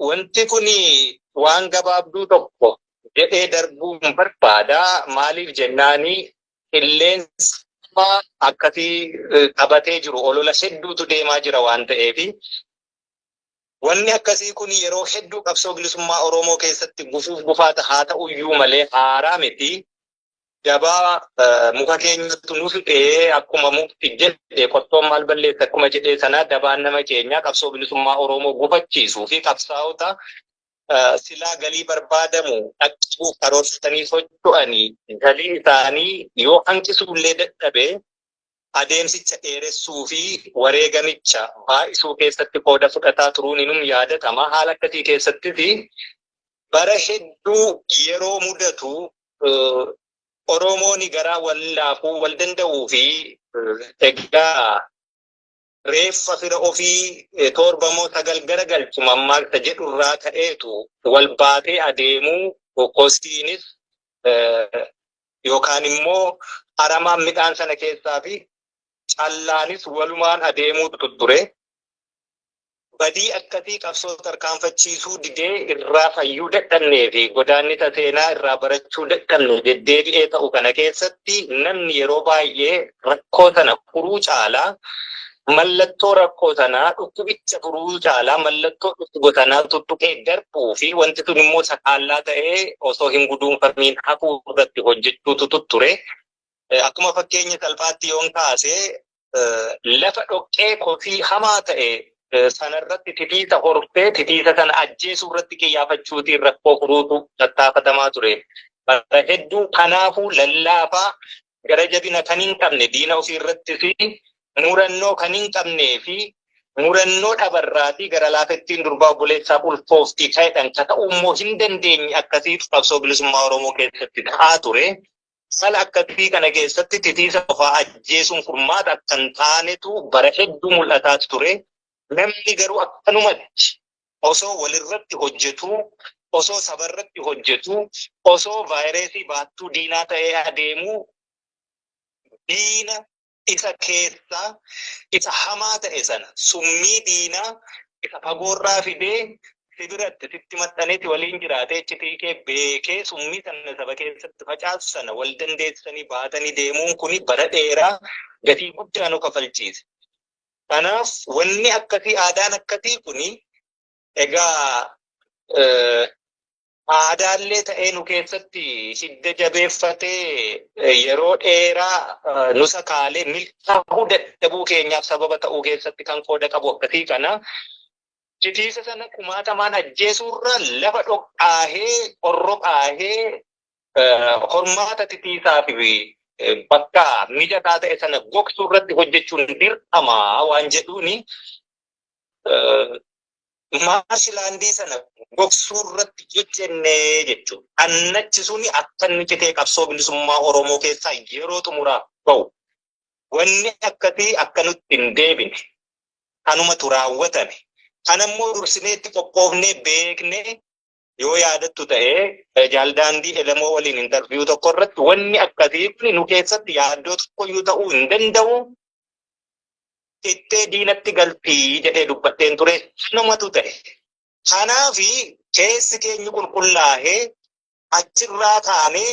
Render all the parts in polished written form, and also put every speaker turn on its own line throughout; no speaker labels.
Wanti kun waan gabaabduu tokko jedhee darbuun barbaada. Maaliif jennaani, qilleensa akkasii qabatee jiru olola hedduutu deemaa jira waan ta'eefi. Wanni akkasii kun yeroo hedduu qabsoo bilisummaa Oromoo keessatti gufuuf gufaata haa ta'uyyuu malee haaraa miti. Dabaa muka keenyatu nu fixee, akkuma mukti jedhe qottoon maal balleessa akkuma jedhee sana, dabaan nama keenyaa qabsoo bilisummaa Oromoo gufachiisuu fi qabsaa'ota silaa galii barbaadamu dhaqqabuuf karoorfatanii socho'anii galii isaanii yoo hanqisuullee dadhabe, adeemsicha dheeressuu fi wareegamicha baay'isuu keessatti qooda fudhataa turuun inum yaadatama. Haala akkasii keessattis bara hedduu yeroo mudatu Oromoon garaa wal laafuu wal danda'uu fi egaa reeffa fira ofii torba moo sagal gara galchu mammaaksa jedhurraa ka'eetu wal baatee adeemuu, kosiinis yookaan immoo aramaan midhaan sana keessaa fi callaanis walumaan adeemuutu ture. Badii akkasii qabsoo tarkaanfachiisuu didee irraa fayyuu dadhabnee fi godaannisa seenaa irraa barachuu dadhabne deddeebi'ee ta'u kana keessatti, namni yeroo baay'ee rakkoo sana furuu caalaa mallattoo rakkoo sanaa, dhukkubicha furuu caalaa mallattoo dhukkuba sanaa tuttuqee darbuu fi wanti sun immoo sakaallaa ta'ee osoo hin guduunfamiin hafuu irratti hojjechuutu ture. Akkuma fakkeenya salphaatti yoon kaase, lafa dhoqqee kosii hamaa ta'e sanarratti titiisa hortee titiisa sana ajjeesuu irratti qiyyaafachuutiin rakkoo furuutu tattaafatamaa ture. Bara hedduu kanaafuu lallaafaa, gara jabina kan hin qabne, diina ofii irrattis murannoo kan hin qabnee fi murannoo dhabarraatii gara laafettiin durbaa obboleessaa ulfooftii ta'edhan ka ta'uu immoo hin dandeenye akkasiitu qabsoo bilisummaa Oromoo keessatti ta'aa ture. Sala akkasii kana keessatti titiisa qofaa ajjeesuun furmaata akka hin taanetu bara hedduu mul'ataa ture. Namni garuu akkanumatti osoo walirratti hojjetuu, osoo sabarratti hojjetuu, osoo vaayireesii baattuu diinaa ta'ee adeemuu, diina isa keessaa isa hamaa ta'e sana, summii diinaa isa fagoorraa fidee si biratti sitti maxxaneeti waliin jiraatee iccitii kee beekee summii sana saba keessatti facaasu sana wal dandeessanii baatanii deemuun kuni bara dheeraa gatii guddaa nu kafalchiise. Kanaaf wanni akkasii, aadaan akkasii kuni egaa aadaallee ta'ee nu keessatti hidda jabeeffatee yeroo dheeraa nu sakaalee milkaa'uu dadhabuu keenyaaf sababa ta'uu keessatti kan qooda qabu akkasii kana. Titiisa sana kumaatamaan ajjeesuurra lafa dhoqqaahee qorroqaahee hormaata titiisaa fi bakka mijataa ta'e sana gogsuu irratti hojjechuun dirqama waan jedhuuni marshlandii sana gogsuu irratti hojjennee jechuudha. Annachi suni akka inni citee qabsoo bilisummaa Oromoo keessaa yeroo xumuraaf bahu. Wanni akkasii akka nutti hin deebine kanumatu raawwatame. Kanammoo dursinee itti qophoofnee beeknee, yoo yaadattu ta'ee jaaldaandii Elemoo waliin interview tokko irratti, wanni akkasii kun nu keessatti yaaddoo tokkoyyuu ta'uu hin danda'u. Ittee diinatti galtii jedhee dubbadheen ture, sanumatu ta'e. Kanaafi keessi keenya qulqullaa'ee achirraa kaanee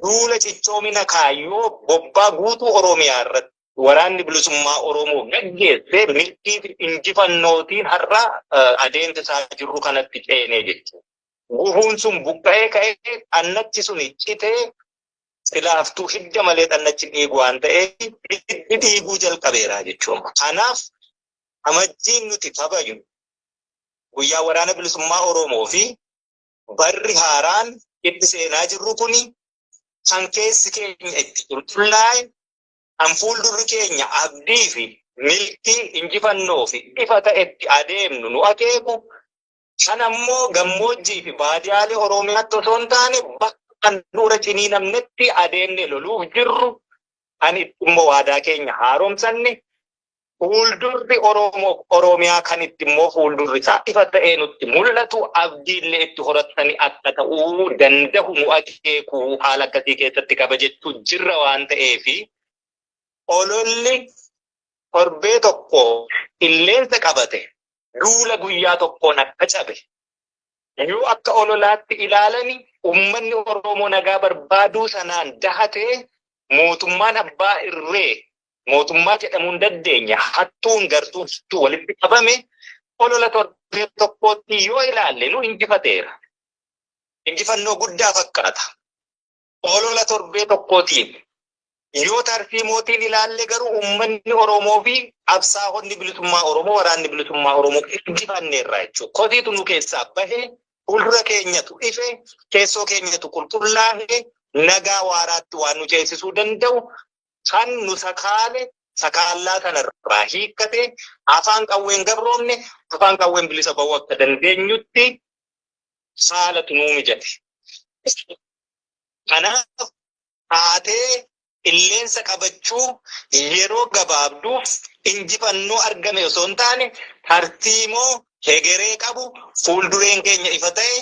duula cichoomina kaayyoo bobbaa guutuu Oromiyaa irratti waraanni bilisummaa Oromoo gaggeesse milkii fi injifannootiin har'a adeemsa isaa jirru kanatti ceenee jechuudha. Gufuun sun buqqa'ee ka'ee, xannachi sun citee, silaaftuu hidda malee xannachi dhiigu waan ta'eef hiddi dhiiguu jalqabeera jechuudha. Kanaaf Amajjiin nuti kabajnu guyyaa waraana bilisummaa Oromoo fi barri haaraan itti seenaa jirru kuni kan keessi keenya itti qulqullaa'e, kan fuuldurri keenya abdii fi milkii, injifannoo fi ifa ta'etti adeemnu nu akeeku kan ammoo gammoojjii fi baadiyaalee Oromiyaatti osoo hin taane bakka handhuura ciniinamnetti adeemne loluuf jirru, kan itti immoo waadaa keenya haaromsanne, fuuldurri Oromoof Oromiyaa kan itti immoo fuuldurri isaa ifa ta'ee nutti mul'atu, abdiillee itti horatanii akka ta'uu danda'u nu akeeku haala akkasii keessatti kabajachuu jirra waan ta'eefi, ololli torbee tokko qilleensa qabate Duula guyyaa tokkoon akka cabe yoo akka ololaatti ilaalani, ummanni Oromoo nagaa barbaaduu sanaan dahatee, mootummaan abbaa irree, mootummaa jedhamuu hin dandeenya, hattuun gartuun hattuu walitti qabame, olola torbee tokkootti yoo ilaalle nu injifateera. Injifannoo guddaa fakkaata. Olola torbee tokkootiin yoo tarsiimootiin ilaalle garuu uummanni Oromoo fi qabsaa'onni bilisummaa Oromoo, waraanni bilisummaa Oromoo injifanneerra jechuudha. Kosiitu nu keessaa bahee, fuuldura keenyatu ife, keessoo keenyatu qulqullaa'e, nagaa waaraatti waan nu ceesisuu danda'u kan nu sakaale sakaallaa kanarraa hiikkate, afaan qawween gabroomne, afaan qawween bilisa bahuu akka dandeenyutti haalatu nuu mijate. Kanaaf haatee qilleensa qabachuu yeroo gabaabduuf injifannoo argame osoo hin taane, tartiimoo hegeree qabu, fuuldureen keenya ifa ta'e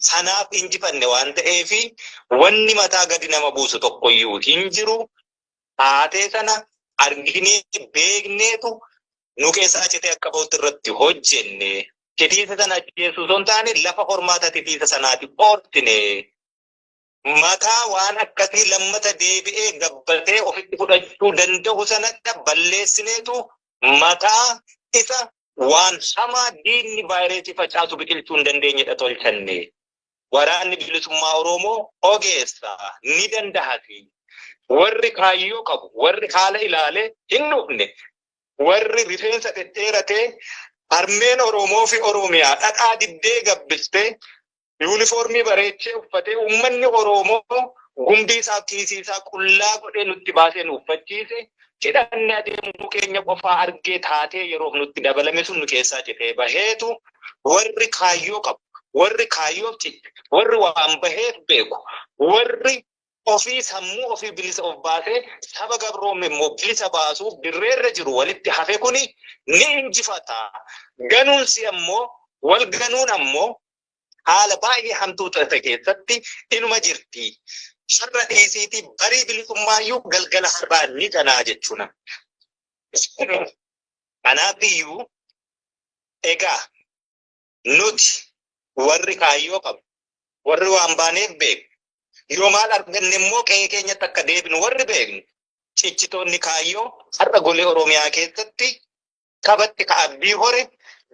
sanaaf injifanne waan ta'eef, wanni mataa gadi nama buusu tokkoyyuu hin jiru. Haatee sana arginee beekneetu nu keessaa citee akka bahutti irratti hojjenne. Titiisa sana ajjeesuu osoo hin taane, lafa hormaata titiisa sanaati qoortine. Mataa waan akkasii lammata deebi'ee gabbatee ofitti fudhachuu danda'u sanadha balleessineetu, mataa isa waan hamaa diinni vaayireesii facaasu biqilchuu hin dandeenyedha tolchanne. Waraanni bilisummaa Oromoo ogeessa ni dandahati. Warri kaayyoo qabu, warri haala ilaalee hin dhufne, warri rifeensa dhedheeratee, harmeen Oromoo fi Oromiyaa dhadhaa diddee gabbistee, yuunifoormii bareechee uffatee, uummanni Oromoo gumbii isaa kiisii isaa qullaa godhee nutti baasee nu uffachiise, hidhanne adeemuu keenya qofaa argee taatee yeroof nutti dabalame sun nu keessaa citee baheetu, warri kaayyoo qabu, warri kaayyoof ciche, warri waan baheef beeku, warri ofii sammuu ofii bilisa of baasee saba gabroome immoo bilisa baasuuf dirreerra jiru walitti hafe kuni ni injifata. Ganuunsi ammoo, wal ganuun ammoo haala baay'ee hamtuu ta'e keessatti inuma jirti. Har'a dhiisiitii barii bilisummaayyuu galgala har'aa ni ganaa jechuudha. Kanaaf iyyuu egaa nuti warri kaayyoo qabu, warri waan baaneef beeku, yoo maal arganne immoo qe'ee keenyatti akka deebinu warri beeknu, cichitoonni kaayyoo har'a golee Oromiyaa keessatti sabatti ka abdii hore,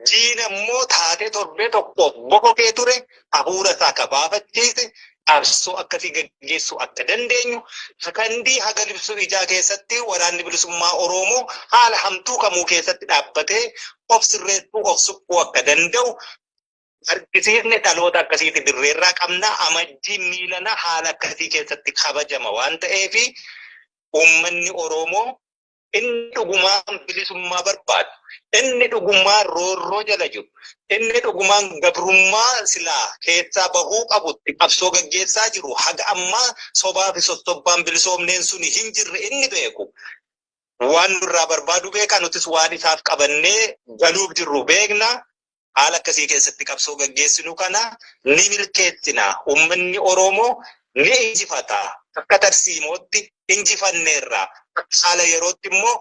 diina immoo taatee torbee tokkoof bokokee ture hafuura isaa ka baafachiise, qabsoo akkasii gaggeessuu akka dandeenyu, sakandii haga libsuu ijaa keessatti waraanni bilisummaa Oromoo haala hamtuu kamuu keessatti dhaabbatee of sirreessuu, of suphuu akka danda'u argisiisne. Dhaloota akkasiiti dirreerraa qabna. Amajjii miilana haala akkasii keessatti kabajama waan ta'eef, uummanni Oromoo inni dhugumaan bilisummaa barbaadu, inni dhugumaan roorroo jala jiru, inni dhugumaan gabrummaa silaa keessaa bahuu qabutti qabsoo gaggeessaa jiru, haga ammaa sobaa fi sossobbaan bilisoomneen suni hin jirre inni beeku. Waan nurraa barbaadu beeka, nutis waan isaaf qabannee galuuf jirru beekna. Haala akkasii keessatti qabsoo gaggeessinu kana ni milkeessina. Uummanni Oromoo ni injifata. Akka tarsiimootti injifanneerra. Akka haala yerootti immoo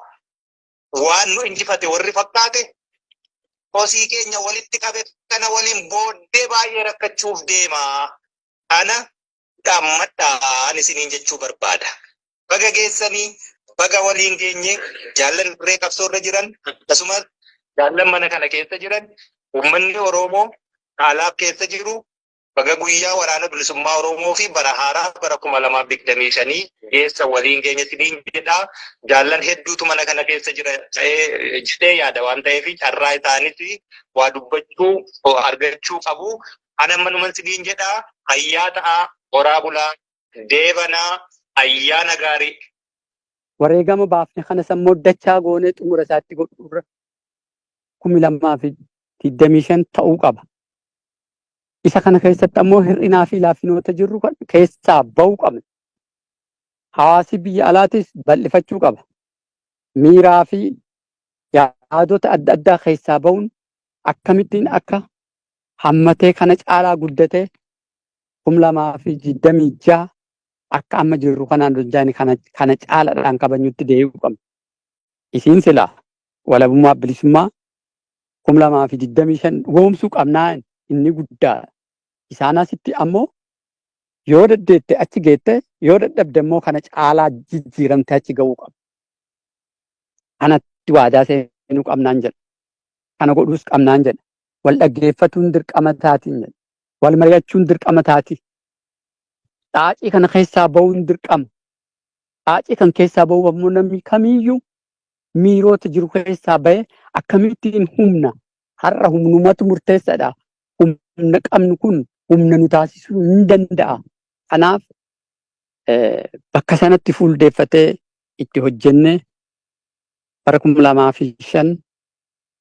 waan nu injifate warri fakkaate kosii keenya walitti qabe kana waliin booddee baay'ee rakkachuuf deema. Kana dhaammadhaan isiniin jechuu barbaada. Baga geessanii, baga waliin geenye. Jaallan dirree qabsoo irra jiran, akkasumas jaallan mana kana keessa jiran, uummanni Oromoo haalaaf keessa jiru, baga guyyaa waraana bilisummaa Oromoo fi bara haaraa bara 2025 geessa waliin geenye isiniin jedha. Jaallan hedduutu mana kana keessa jira ta'ee jedhee yaada waan ta'eef, carraa isaanis waa dubbachuu argachuu qabu. Ana ammanuman isiniin jedha, fayyaa ta'aa, horaa bulaa, deebanaa, ayyaana gaarii.
Wareegama baafne kana sammoo dachaa goonee xumura isaatti godhuurra 2025 ta'uu qaba. Isa kana keessatti ammoo hir'inaa fi laaffinoota jirru keessaa bahuu qabna. Hawaasi biyya alaatis bal'ifachuu qaba. Miiraa fi yaadota adda addaa keessaa bahuun akkamittiin akka hammatee kana caalaa guddatee 2026 akka amma jirru kanaan hojjaani kana caalaadhaan kabajnutti deebi'uu qabna. Isiin silaa walabummaa bilisummaa 2025 dhugoomsuu qabnaa inni guddaa. Isaan asitti ammoo yoo daddeette achi geette, yoo dadhabde immoo kana caalaa jijjiiramte achi ga'uu qabda. Kanatti waadaa seenuu qabnaan jedha. Kana godhuus qabnaan jedha. Wal dhaggeeffatuun dirqama taatiin jedha. Wal mari'achuun dirqama taati. Dhaacii kana keessaa ba'uun dirqama. Dhaacii kan keessaa ba'uuf ammoo namni kamiyyuu miirota jiru keessaa ba'e akkamittiin humna har'a humnumatu murteessaadha. Humna qabnu kun humna nu taasisuu hin danda'a. Kanaaf bakka sanatti fuuldeeffatee itti hojjennee bara 2005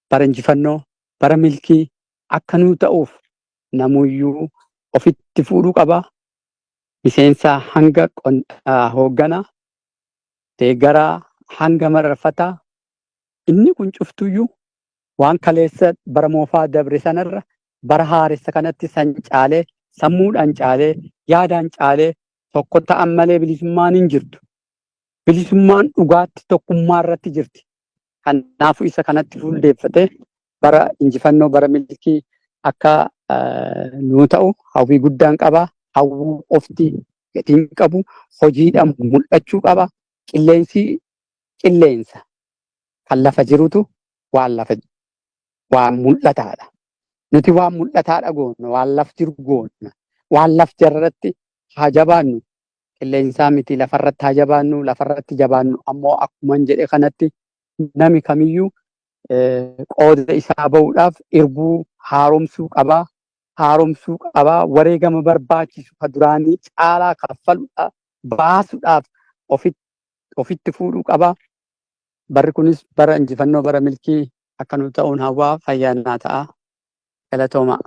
bara injifannoo, bara milkii akka nuu ta'uuf namuyyuu ofitti fuudhuu qaba. Miseensaa hanga hoogganaa, deeggaraa hanga mararfataa, inni kun cuftuyyuu waan kaleessa bara moofaa dabre sanarra bara haaressa kanatti san caalee, sammuudhaan caalee, yaadaan caalee tokko ta'an malee bilisummaan hin jirtu. Bilisummaan dhugaatti tokkummaa irratti jirti. Kanaafuu isa kanatti fuuldeeffatee bara injifannoo, bara milkii akka nuu ta'u hawwii guddaan qaba. Hawwuu qofti gatiin qabu hojiidhaan mul'achuu qaba. Qilleensi qilleensa kan lafa jirutu waan lafa waan mul'ataadha. Nuti waan mul'ataadha goona, waan laf jiru goona, waan laf jarratti haa jabaannu. Qilleensaa miti, lafarratti haa jabaannu, lafarratti jabaannu ammoo akkuman jedhe kanatti nami kamiyyuu qooda isaa ba'uudhaaf irbuu haaromsuu qabaa. Haaromsuu qabaa, wareegama barbaachisu ka duraanii caalaa kaffaluudhaaf baasuudhaaf ofitti fuudhuu qabaa. Barri kunis bara injifannoo, bara milkii akka nu ta'uun hawwaa. Fayyaa naa ta'a. Galatoomaa.